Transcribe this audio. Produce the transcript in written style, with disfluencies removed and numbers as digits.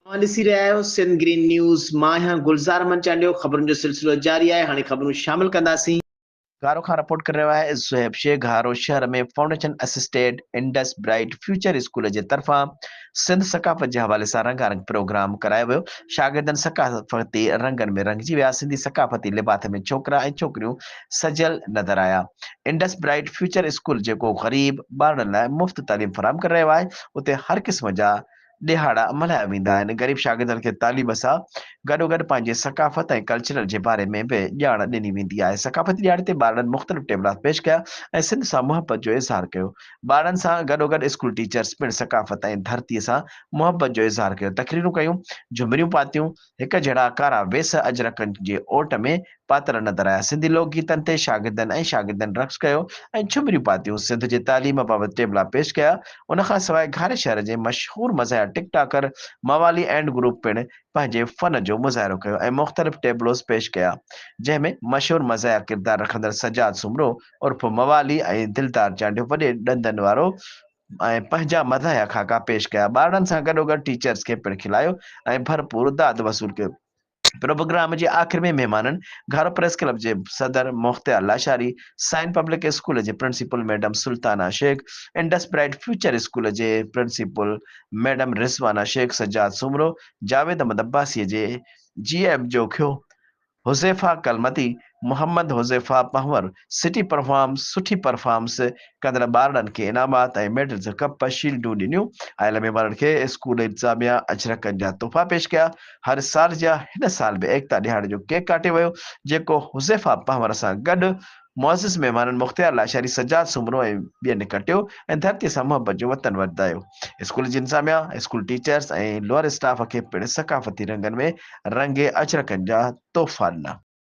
اوهان ڏسي رهيا آهيو سنڌ گرين نيوز، مان آهيان گلزار احمد چانڊيو، خبرن جو سلسلو جاري آهي، هاڻي خبرون شامل ڪنداسين. گهارو کان رپورٽ ڪري رهيو آهي زوهيب شيخ گهارو شهر ۾ foundation assisted Indus bright future school جي طرفان سنڌ ثقافت جي حوالي سان رنگارنگ پروگرام ڪرايو ويو شاگردن ثقافتي رنگن ۾ رنگجي ويا سنڌي ثقافتي لباس ۾ ڇوڪرا ۽ ڇوڪريون سجيل نظر آيا انڊس برائيٽ فيوچر اسڪول جيڪو غريب ٻارڙن لاء مفت تعليم فراهم ڪري رهيو آهي اتي هر قسم جا ڏهاڙا ملهايا ويندا آهن. غريب شاگردن کي تعليم سان گڏوگڏ پنهنجي ثقافت ۽ ڪلچرل جي باري ۾ به ڄاڻ ڏني ويندي آهي. ثقافتي ڏهاڙي تي ٻارڙن مختلف ٽيبلاس پيش ڪيا ۽ سنڌ سان محبت جو اظهار ڪيو. ٻارڙن سان گڏوگڏ اسڪول ٽيچرس پڻ ثقافت ۽ ڌرتي سان محبت جو اظهار ڪيو. تقريرون ڪيون، جهمريون پاتيون، هڪ جهڙا ڪارا ويس اجرڪن جي اوٽ ۾ پاتل نظر آيا. سنڌي لوڪ گيتن تي شاگردن ۽ شاگردن رقص ڪيو ۽ جهمريون پاتيون. سنڌ جي تعليم بابت ٽيبلا پيش ڪيا. ان کان سواء گهاري شهر جي مشهور مزاحيه ٽڪ ٽاڪر موالي اينڊ گروپ پڻ پنهنجي فن جو مظاهرو ڪيو ۽ مختلف ٽيبلوز پيش ڪيا. جنهن ۾ مشهور مزاحيه ڪردار رکندڙ سجاد سومرو عرف موالي ۽ دلدار چانڊيو وڏي ڏندن وارو ۽ پنهنجا مزاحيه خاڪا پيش ڪيا. ٻارڙن سان گڏوگڏ ٽيچرز کي پڻ کلايو ۽ ڀرپور داد وصول ڪيو. پروگرام جي آخر ۾ مهمانن گهارو پريس ڪلب جي صدر Mukhtiar Lashari, sign public school جي principal madam Sultana Shaikh, Indus bright future school جي پرنسپل ميڊم رضوانه شيخ، سجاد سومرو، جاويد احمد عباسي جي جي M Jokhio, Huzaifa Kalmati, Muhammad Huzaifa Panhwar city performance سٺي پرفارمس ڪندڙ ٻارڙن کي انعامات ۽ ميڊلز، ڪپ، شيلڊون ڏنيون. آيل مهمانن کي اسڪول انتظاميا اجرڪن جا تحفا پيش ڪيا. هر سال جيان هن سال به ايڪتا ڏهاڙي جو ڪيڪ ڪاٽيو ويو جيڪو حذيفه پنهور سان گڏ معزز مهمانن مختيار لاشاري، سجاد سومرو ۽ ٻين ڪٽيو ۽ ڌرتي سان محبت جو وطن ورتايو. اسڪول جي انتظاميا، اسڪول ٽيچرس ۽ لوئر اسٽاف کي پڻ ثقافتي رنگن ۾ رنگي اجرڪن جا تحفا ڏنا.